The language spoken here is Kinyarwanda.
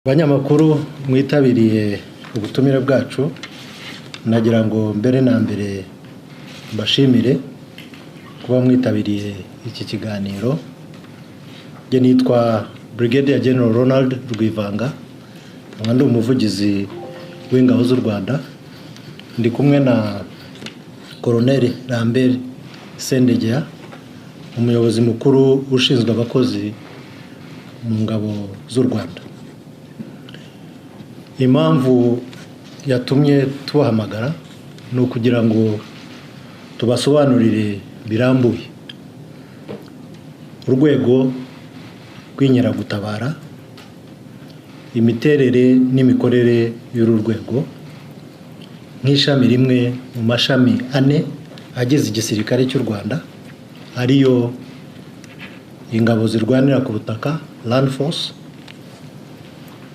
Banyamakuru mwitabiriye ubutumire bwacu, nagira ngo mbere na mbere mbashimire kuba mwitabiriye iki kiganiro. Njye nitwa Brigadier General Ronald Rwivanga, nkaba ndi umuvugizi w'ingabo z'u Rwanda. Ndi kumwe na Colonel Lambert Sendegea, umuyobozi mukuru ushinzwe abakozi mu ngabo z'u Rwanda. Impamvu yatumye tubahamagara ni ukugira ngo tubasobanurire birambuye urwego rw'inkeragutabara, imiterere n'imikorere y'uru rwego nk'ishami rimwe mu mashami ane agize igisirikare cy'u Rwanda, ariyo ingabo zirwanira ku butaka, Land Force,